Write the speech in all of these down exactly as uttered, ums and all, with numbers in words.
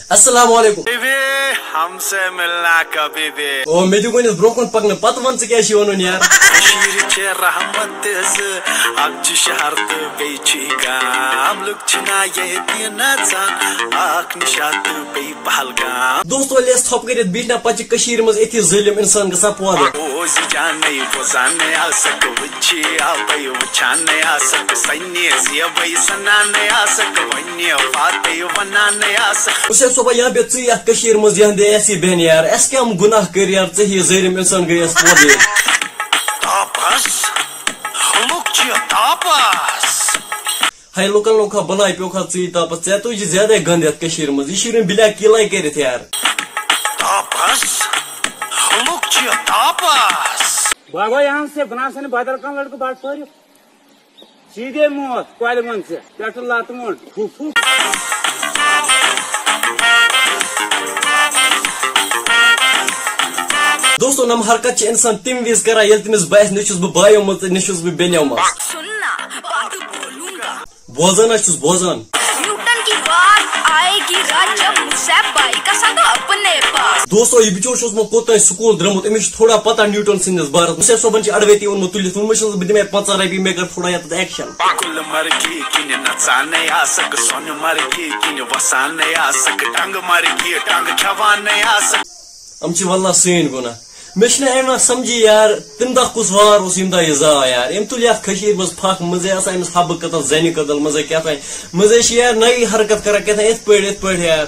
السلام علیکم۔ بیبی، ہم سے ملنا کبھی بھی۔ او، مےٚ دیُت گۄڈٕنیتھ برونٛہہ کُن پکنہٕ، پتہٕ وَن ژٕ کیٛاہ چھِ وَنُن یار۔ کٔشیٖرِ چھِ رحمت تہِ زٕ، اکھ چھِ شہر تہٕ بیٚیہِ چھِ گام۔ لُکھ چھِنا ییٚتہِ نژان، اکھ نِشاط تہٕ بیٚیہِ پہلگام۔ دوستو، ییٚلہِ اَسہِ ژھۄپہٕ کٔرِتھ بیٖٹھۍ نا، پتہٕ چھِ کٔشیٖرِ منٛز أتھی ظٲلِم اِنسان گژھان پٲدٕ۔ بوز جانے بوزانے آسک، وچھی آبے وچھانے آسک، سنی زیبے سنانے آسک، ونی باتے ونانے آسک۔ حسین صٲبا، یا بیٚہہ ژٕے یَتھ کٔشیٖرِ منٛز، یا بیٚہہ اَسی بیٚہن یار، اَسہِ کیٛاہ گُناہ کٔرۍ یار ژےٚ ہی ظٲلِم اِنسان گٔیَس پٲدٕ ییٚتہِ؟ تاپس، لُکھ چھِ تاپس۔ ہے لُکن لوٚگ ہا بلاے، پیوٚکھ ہا ژٕے تاپس، ژےٚ تُج زیادَے گنٛد یَتھ کٔشیٖرِ منٛز، یہِ چھُ یِوان بِلا کیلَے کٔرِتھ یار۔ تاپس، لُکھ چھِ تاپس۔ بابا یہاں سے بنا سن بدل کانٛہہ لڑکہٕ بٹ پٲرِتھ۔ سیٖدے موت کۄلہِ منٛز ژےٚ پٮ۪ٹھٕ لتہٕ مۄنٛڈ۔ ہُہ، ہُہ۔ دوستو، نم حرکت چھِ اِنسان تَمہِ وِزِ کران، ییٚلہِ تٔمِس باسہِ، نہ چھُس بہٕ بایو منٛز تہٕ نہ چھُس بہٕ بیٚنیو منٛز۔ सुनना बात बोलूंगा। بوزان ہا چھُس بوزان۔ न्यूटन की बात आएगी राज, जब मुझसे बाई का सगा अपने पास। دوستو، یہِ بِچور چھُ اوسمُت کوٚت تام سکوٗل درٛامُت، أمِس چھِ تھوڑا پتہ نیوٹن سٕنٛدِس بارس منٛز۔ حسین صٲبن چھِ اڑویتی اوٚنمُت تُلِتھ، ووٚنمُت چھُس بہٕ دِمے پنٛژاہ رۄپیہِ، مےٚ کر تھوڑا یَتَتھ ایکشن۔ گُلمرگہِ کِنۍ نژانے آسک، سۄنہٕ مرگہِ کِنۍ وسانے آسک، ٹنگ مرگہِ ٹنگ کھٮ۪وانے آسک۔ یِم چھِ واللہ سٲنۍ گۄناہ۔ مےٚ چھُنہٕ یِوان سمجھی یار، تَمہِ دۄہ کُس وار اوس ییٚمہِ دۄہ یہِ زاو یار۔ أمۍ تُل یَتھ کٔشیٖرِ منٛز پھکھ، منٛزٕے آسان أمِس حبہٕ قتل، زَنہِ قتل، منٛزٕے کیٛاہ تام۔ منٛزٕے چھِ یار نَیی حرکت کران کیٛاہ تام یِتھ پٲٹھۍ، یِتھ پٲٹھۍ یار۔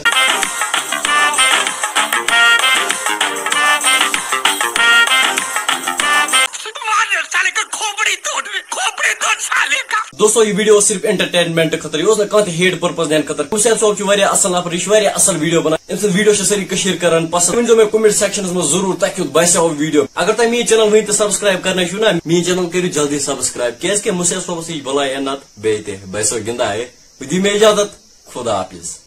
مانیو سالے کا کھوپڑی توڑ، کھوپڑی توڑ سالے کا۔ دوستو، یہِ ویڈیو اوس صرف انٹرٹینمنٹ خٲطرٕ، یہِ اوس نہٕ کانٛہہ تہِ ہیٹ پرپز نِنہٕ خٲطرٕ۔ حسین صٲب چھُ واریاہ اصل نفر، یہِ چھُ واریاہ اصل ویڈیو بناوان۔ أمۍ سٕنٛز ویڈیو چھِ سٲری کٔشیٖر کران پسند۔ ؤنۍ زیو مےٚ کمنٹ سیکشنس منٛز ضروٗر تۄہہِ کیُتھ باسیو ویڈیو۔ اگر تۄہہِ میٲنۍ چینل وٕنہِ تہِ سبسکرایب کرنٕے چھُو نا، میٲنۍ چینل کٔرِو جلدی سبسکرایب، کیازِ کہِ حسین صٲبس یی بلاے نتہٕ بیٚیہِ تہِ باسیو گِنٛدان ہے۔ بہٕ دِمہٕ اجازت، خدا حافظ۔